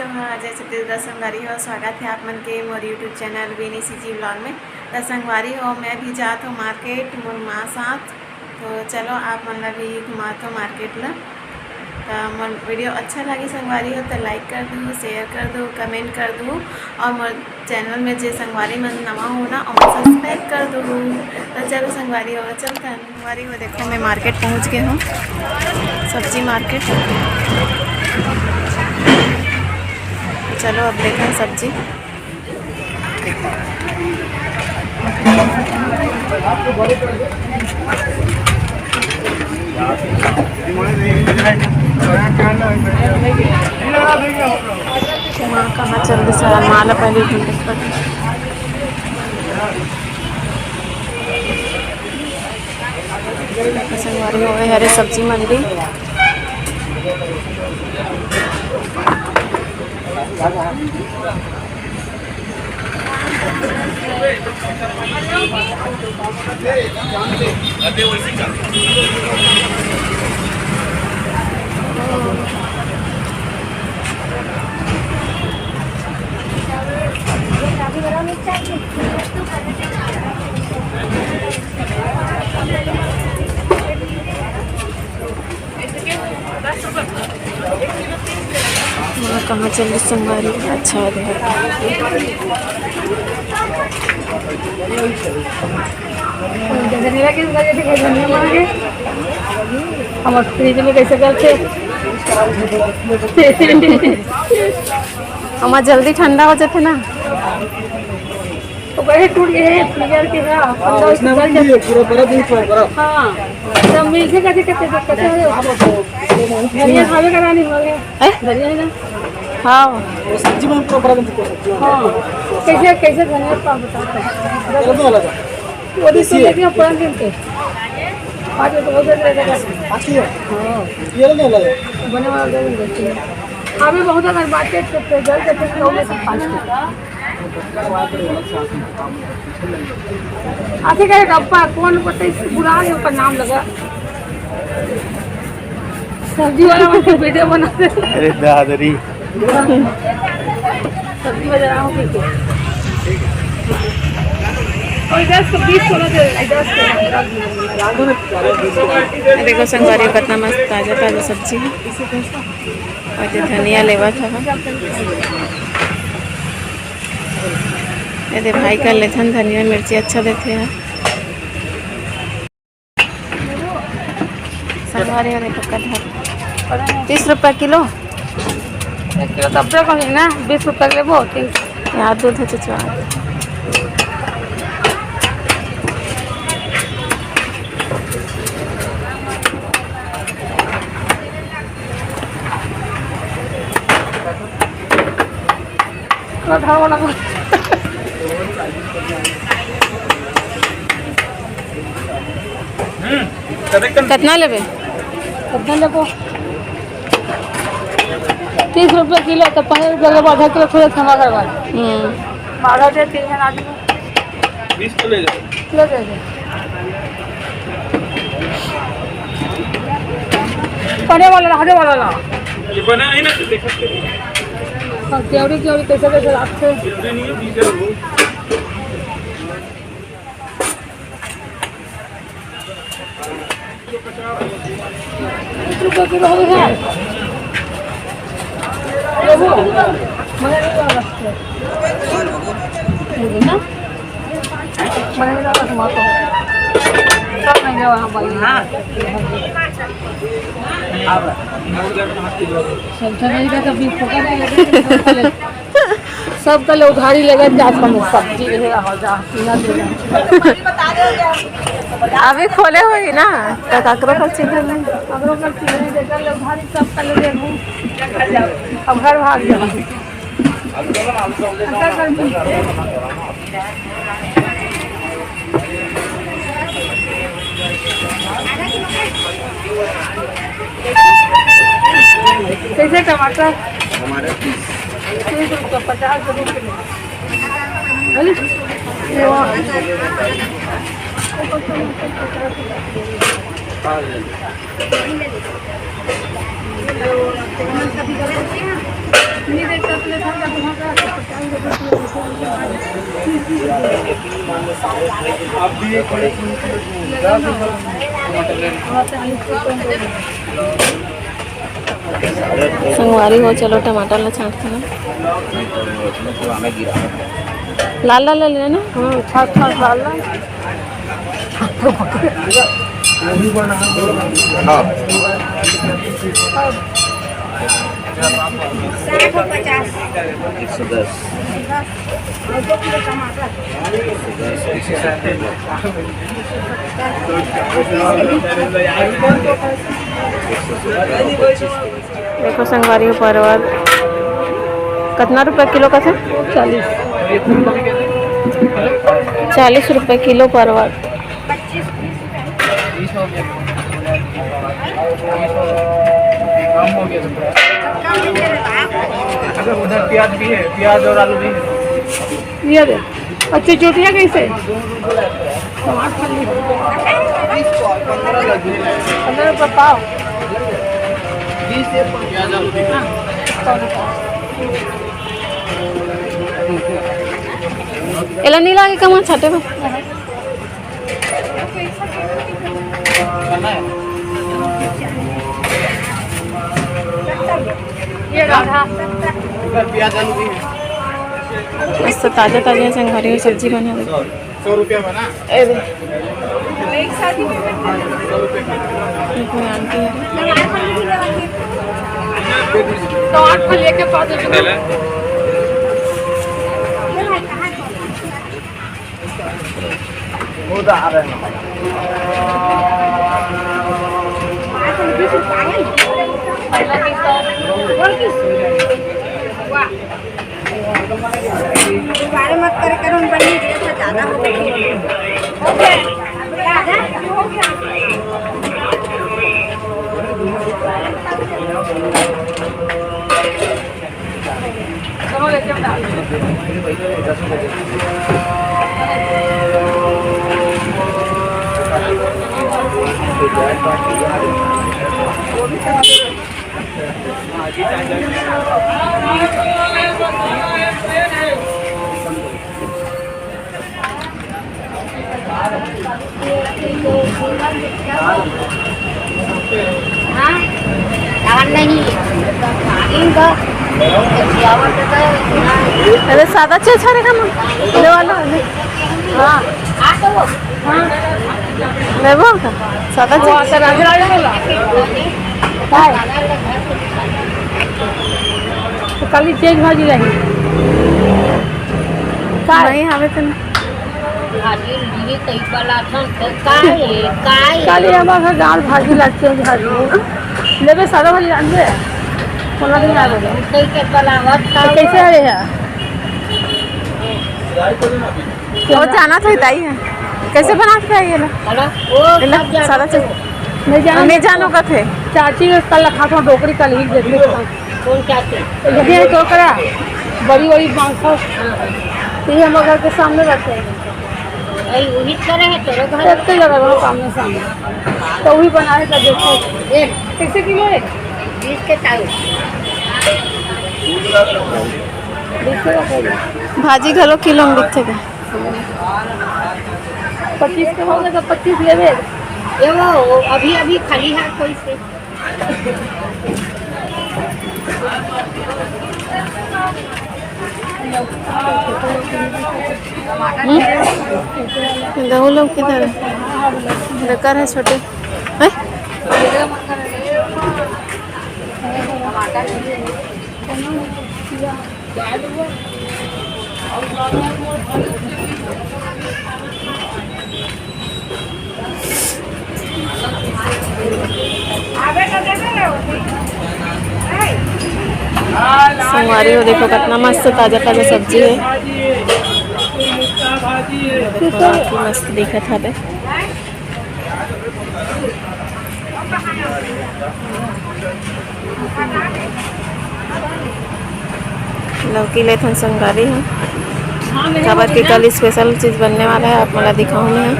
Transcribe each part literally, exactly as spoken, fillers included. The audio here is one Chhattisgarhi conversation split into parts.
हाँ, जय छत्तीसगढ़ संगवारी हो, स्वागत है आप मन के मोर YouTube चैनल विनी सीजी व्लॉग में। तो संगवारी हो, मैं भी जात हूँ मार्केट मोर माँ साथ, तो चलो आप मन ला भी घुमात हूँ मार्केट ला। तो मोर वीडियो अच्छा लगी संगवारी हो तो लाइक कर दू, शेयर कर दू, कमेंट कर दू, और मोर चैनल में जे संगवारी मन नवा हो ना, ओमन सब्सक्राइब कर दू। तो चलो संगवारी हो, चलथन। संगवारी हो, देखो मैं मार्केट पहुंच गए हूँ, सब्जी मार्केट। चलो अब देखा सब्जी। माँ कहाँ चल रही सर? माँ ला पहले ढूंढ के पकड़। संगवारी हो गए हरे सब्जी मंडी। माँ कहाँ चल रही संगवारी? अच्छा हो गया। हम फ्रिज में कैसे करते? हमार जल्दी ठंडा हो जाते ना। तो वही टूट गए हैं, फ्रीजर के ना, हाँ, पंद्रह उसमें भी है, पूरा बर्फ ही तो है, बर्फ। हाँ, सब मिल के कथी, कथी, कथी हो? धनिया खावे का रानी हो गया। हैं? धनिया है ना? हाँ। वो सब्जी में पूरा बर्फ है, सब्जी में। हाँ। कैसे, कैसे धनिया का बताओ तो। ये तो अलग है। वो भी तो देखिए, पुराने दिन के। आज तो वो भी अलग है। अच्छी है। हाँ। ये अलग, अलग है। बने वाला अलग है। अभी बहुत अगर बातें करते, जल्द से जल्द लोग ऐसे खाते हैं। आखिर का डब्बा कौन बताइए, इसको बुला रहे, उसका नाम लगा। सब्जी वाला मतलब वीडियो बना दे। अरे दादरी। सब्जी बाजार आओ, ठीक है। और इधर से बीस सोलह दे, इधर से। ये देखो संगवारी, कितना मस्त ताजा ताजा सब्जी है। और ये धनिया लेवत हवय। ये दे भाई कर लेथन, धनिया मिर्ची अच्छा देथे ह। संगवारी हो देखो कटहर तीस रुपया किलो। एक किलो तब तक होही ना, बीस रुपया के लेबो, तीन। यार दूध है चचवा। कितना लेबे? कितना लेबो? तीस रुपये किलो, तो पन्द्रह रुपये लेबो, आधा किलो थोड़े क्षमा करवा। हम्म। बारह दे, तीन जन आदमी। बीस को ले जाओ। ले जाइए। बने वाला ला, हरे वाला ला। ये बना है ना, तो देखो। हाँ, केवड़ी, केवड़ी कैसे, कैसे लागथे? जल्दी नहीं है, बीस है वो। बीस रुपये किलो है। लेबो? मने नहीं लगा। लेबो ना? मने नहीं लगा, टमाटर। सब महंगा वहाँ पर। हाँ। सब तो नहीं रहता, बीस रुपये नहीं रहता। सब कल उधारी लेकर जात हन, सब्जी ले रहा जा, पीना ले रहा। अभी खोले होही ना, तो काकरो कर चिन्ह नहीं। काकरो कर चिन्ह नहीं, जेकर ले उधारी सब कल ले लूँ। अब घर भाग जाओ। अंदर कर दो। कैसे टमाटर? टमाटर तीस। तीस रुपये, पचास रुपये किलो। बोले? ये वो। नहीं देखता। संगवारी हो, चलो टमाटर ला छांटते हैं। लाल लाल ले लेना। हम्म, छाट छाट लाल लाल। हाँ। साठ और पचास। एक सौ दस। और दो किलो टमाटर। देखो संगवारी हो, परवल कतना रुपया किलो कथे? चालीस। चालीस रुपया किलो परवल। पच्चीस, तीस रुपया। कम हो गया। अच्छा, उधर प्याज भी है, प्याज और आलू भी है। ये दे। अच्छी चोटियाँ कैसे? टमाटर फली। पंद्रह रुपये पाव। एला नहीं लागे कमा छाटे में। ये राधा। प्याज आलू भी है। मस्त ताजा ताजा संगवारी हो सब्जी बना रही। सौ रुपया बना। ए दे। एक मिनट आंटी है। तो आठ को लेके पाँच रुपये। दोबारा मत करे करो, हम बनी रेट ज्यादा हो गई। हाँ? और नहीं। इनका अरे सादा चीज अच्छा रहेगा ना, ये वाला। हाँ। हाँ। लेबो का? सादा चीज। तो खाली चीज भाजी रही। का? नहीं, हमें तो नहीं। भाजी लिए कई पलाथन तो का है, का है? काली हमार घर दाल भाजी लागथे, भाजी। लेबे सादा भाजी रांधबे। कोना दिन आवे। कई के पलावत तो का कैसे हुआ? है यार? वो जाना था ताई है। कैसे बना के खाइए ना? हेलो? वो ले, सब जाना सादा था। चीज। नहीं जानो। नहीं जानो का थे। चाची ने कल रखा था डोकरी, कल ही देते। कौन चाची? ये तो करा, बड़ी बड़ी मांस हो। ये हमारे घर के सामने रहते हैं। वही, वही करे है तेरे घर। एक ही जगह रहो, सामने सामने। तो वही बनाए का देखो। एक। कैसे किलो है? बीस के चालीस। बीस के रखो। भाजी घलो किलो में बिकथे का? पच्चीस के हो गए तो पच्चीस लेवे। ये वो अभी, अभी खाली हाथ कोई से। हम्म? गहूँ लोग किधर है? बेकार है छोटे। हैं? संगवारी हो, देखो कितना मस्त ताजा ताजा सब्जी है, बहुत ही मस्त दिखत हवे। लौकी लेथन संगवारी हो, काबर के कल स्पेशल चीज बनने वाला है, आप मन ला दिखाहूँ मैं।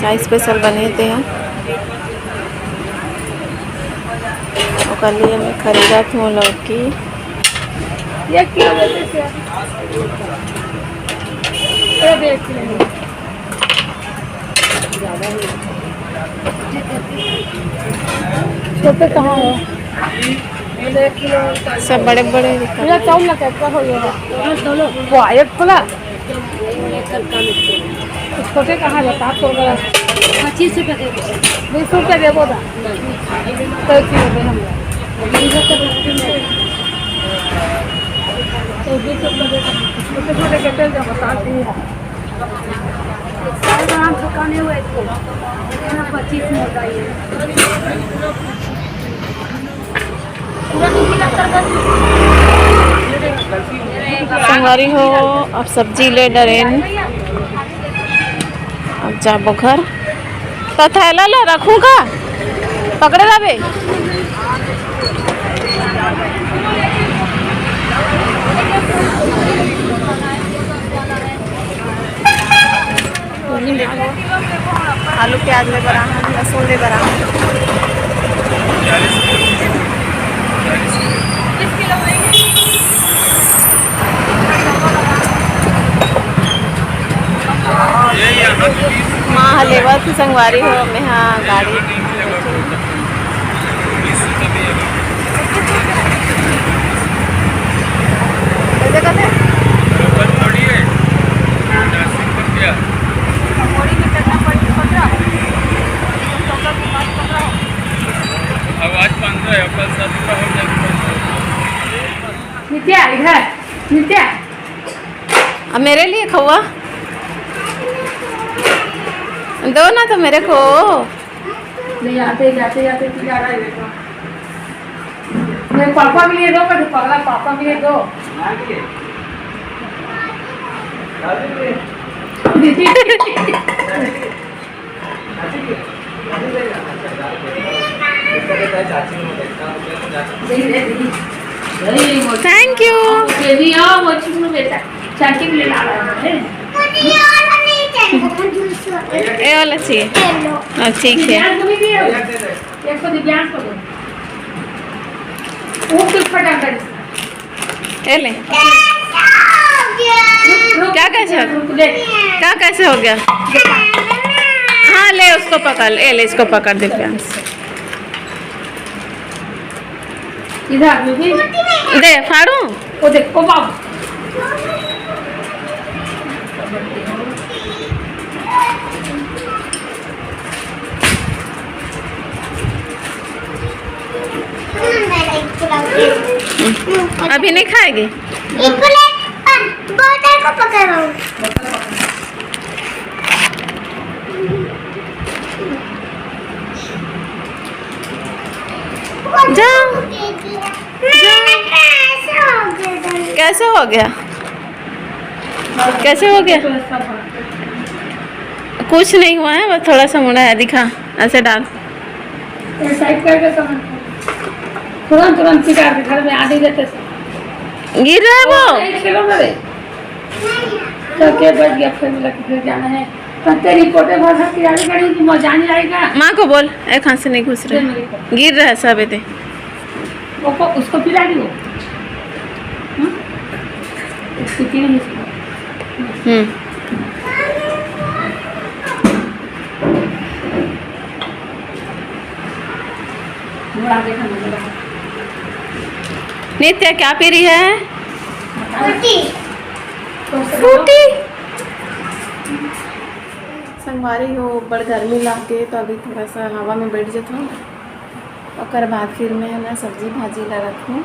का स्पेशल बने ते ह, ओकर लिए मैं खरीदत हूँ लौकी। एक किलो देते क्या? ये देख ले। छोटे कहाँ हो? सब बड़े बड़े दिखा। पूरा चाउर ना कैसे हो ये? वाह, एक खुला। छोटे कहाँ जाता? आप तो बड़ा। पच्चीस रुपये दे दो। बीस रुपये दे दो ना। तो की हो गए हम। तो बीस रुपये दे दो। छोटे छोटे के तेल जब बता दी है। सारे आम दुकानें हुए थे। पच्चीस में होता है। संगवारी हो, अब सब्जी ले डरेन। अब जाबो घर। त थैला ला रखूं का? पकड़े रहे। आलू प्याज ले बर आहूं, लहसुन ले बर आहूं। माँ ह लेवत हे संगवारी हो, मेहा गाड़ी। कैसे कहते? आवाज बंद है, कल शादी का हो जाएगा। नित्या, इधर। नित्या। अब मेरे लिए खवा दो ना तो मेरे को। नहीं, आते, जाते, जाते, पी आ रहा है, देखो। मेरे पापा के लिए दो, मेरे पगला पापा के लिए दो। Thank you। बेबी, आओ, बच्चों को बेटा, चाची को ले ला रहा है। ये वाला चाहिए। हाँ, ठीक है। दिव्यांश को भी दियो। एक को दिव्यांश को दो। वो कुछ फटाफट। ए ले। रुक, रुक, क्या कैसे हो? रुक, रुक, ले। क्या कैसे हो गया? हाँ, ले उसको पकड़, ए ले इसको पकड़ दे प्यार से। इधर आ, बेबी। दे, फाड़ू। वो देख, ओ बाप। अभी नहीं खाएगी? एक प्लेट पर बोतल को पकड़ो। जा। कैसे हो गया? कैसे हो गया? कुछ नहीं हुआ है, बस थोड़ा सा मुड़ा है। दिखा, ऐसे डाल। ये साइड करके समझ। तुरंत, तुरंत निकाल के घर में आने देते सब। गिर रहा है वो। नहीं, खेलो ना रे। तो के बच गया, फिर लग, फिर जाना है। तो तेरी कोटे भर भर के आने पड़ेगी, मजा नहीं आएगा। माँ को बोल, एक हाथ से नहीं घुस रहे। गिर रहा है सब, ये दे। वो को, उसको पिला दियो। हम्म? उसको पिला दियो। हम्म। नित्या क्या पी रही है? फ्रूटी। फ्रूटी। संगवारी हो, बड़ गर्मी लाग गे, तो अभी थोड़ा सा हवा में बैठ जाता हूँ। ओकर बाद फिर मैं, है ना, सब्जी भाजी ला रखूँ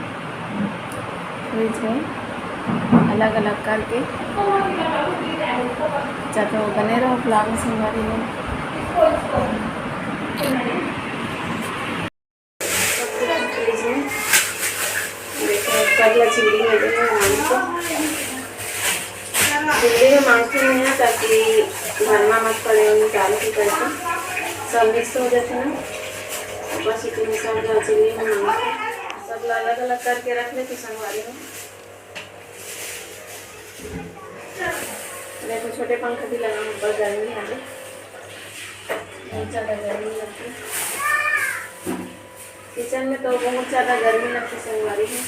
फ्रिज में, अलग-अलग करके। अच्छा, तो बने रहो vlog में, संगवारी हो। देखो, कर ला चिल्ली में दे, आलू को। चिल्ली में मांगती नहीं है, ताकि भरमा मत पड़े, निकाल के करके सब mix हो जाते हैं। बस इतने सब चिल्ली में मांगती, सब अलग अलग करके रख लेती संगवारी में। देखो, छोटे पंखा भी लगा, ऊपर गर्मी है, बहुत ज्यादा गर्मी लगती है। किचन में तो बहुत ज्यादा गर्मी लगती संगवारी है।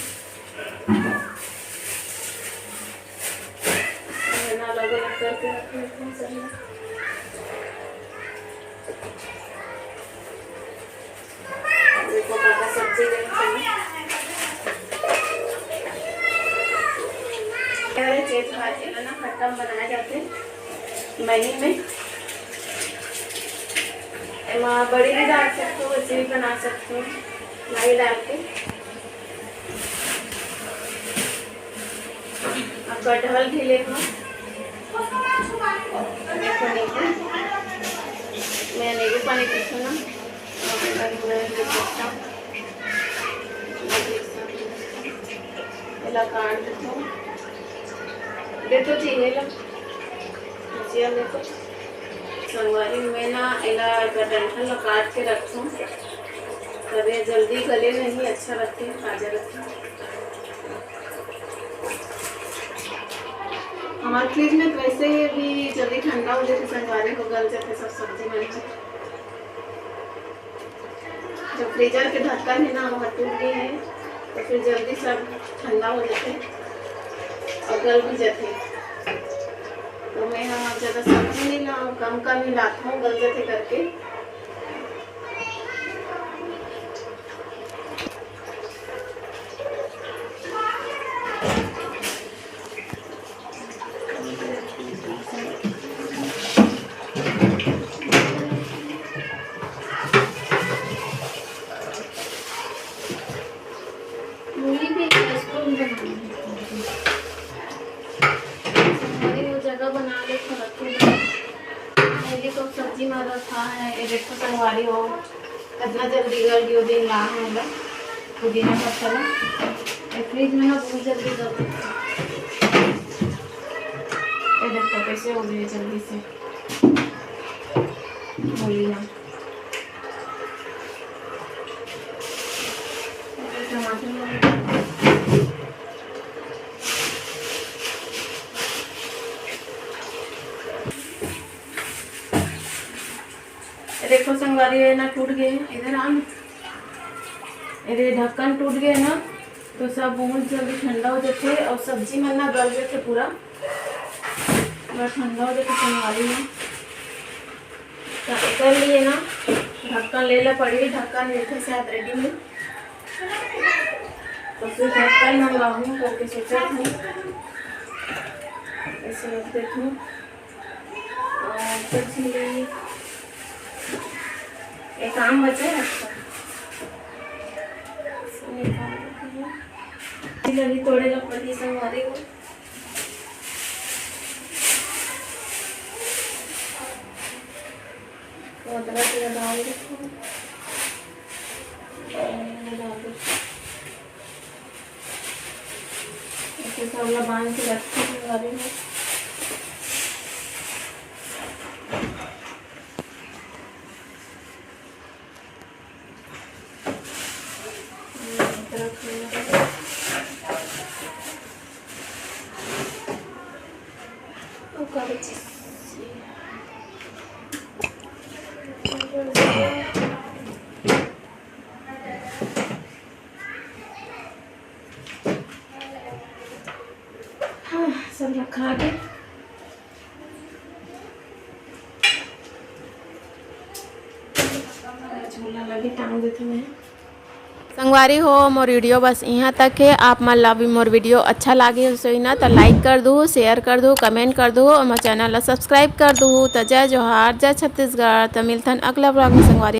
देखो, पापा सब्जी लेने चले। अरे, चेत भाजी ला ना खट्टा बनाए जाथे मही में। एमा बड़ी भी डाल सकते हो, वैसे भी बना सकते हो, लाई डाल के। अब कटहल भी लेबो। देखो नींबू, मैं नींबू पानी पीथों ना, और मैं नींबू पानी पीथों। एला काट देथों, देखो जी, एला, जी, देखो। संगवारी, मैं ना एला एकर डंठल ला काट के रखथों, तब ये जल्दी गले नहीं, अच्छा रखे, ताजा रखे। हमारे फ्रिज में तो वैसे ही अभी जल्दी ठंडा हो जाथे, संगवारी हो, गल जाथे सब सब्जी मन। जो फ्रीजर के ढक्कन है ना, वो टूट गए हैं, तो फिर जल्दी सब ठंडा हो जाते और गल भी जाते। तो मैं यहाँ ज़्यादा सब्जी नहीं लाऊँ, कम कम ही लाता हूँ, गल जाते करके। मूली भी है, इसको भी बनाना है। हमारी वो जगह बना ले, थोड़ा थोड़ा। पहले तो सब्जी में रखा है, ये देखो संगवारी हो। इतना जल्दी गल गयो दिन ला है ना, पुदीना पत्ता ना, ये फ्रिज में ना बहुत जल्दी गल जाता है। ये देखो कैसे हो गई जल्दी से मूली ना। टमाटर ना। देखो संगवारी, ये ना टूट गए, इधर आ ना। ये ढक्कन टूट गए ना, तो सब बहुत जल्दी ठंडा हो जाते और सब्जी मन ना गल जाते पूरा, पूरा ठंडा हो जाते संगवारी में। तो एकर लिए ना ढक्कन ले ला पड़ी, ढक्कन मिलते शायद रेडी में, तो फिर ढक्कन मंगाऊँ करके सोचा था, ऐसे रख देती हूँ। और कुछ नहीं, एक आम बचा है अच्छा, इसको निकाल देते हैं। अभी तोड़े ला पड़ी संगवारी को। तो अदरक ये डाल देती हूँ, और ये डाल देती हूँ। ऐसे सब ला बांध के रखती हूँ अभी मैं। हाँ, सब रखा के झोला लगे टांग देते मैं। संगवारी हो, मोर वीडियो बस इहाँ तक है। आप मन ला भी मोर वीडियो अच्छा लागे होही ना, तो लाइक कर दू, शेयर कर दू, कमेंट कर दू और मोर चैनल ला सब्सक्राइब कर दू। तो जय जोहार, जय छत्तीसगढ़। तो मिलथन अगला ब्लॉग में संगवारी।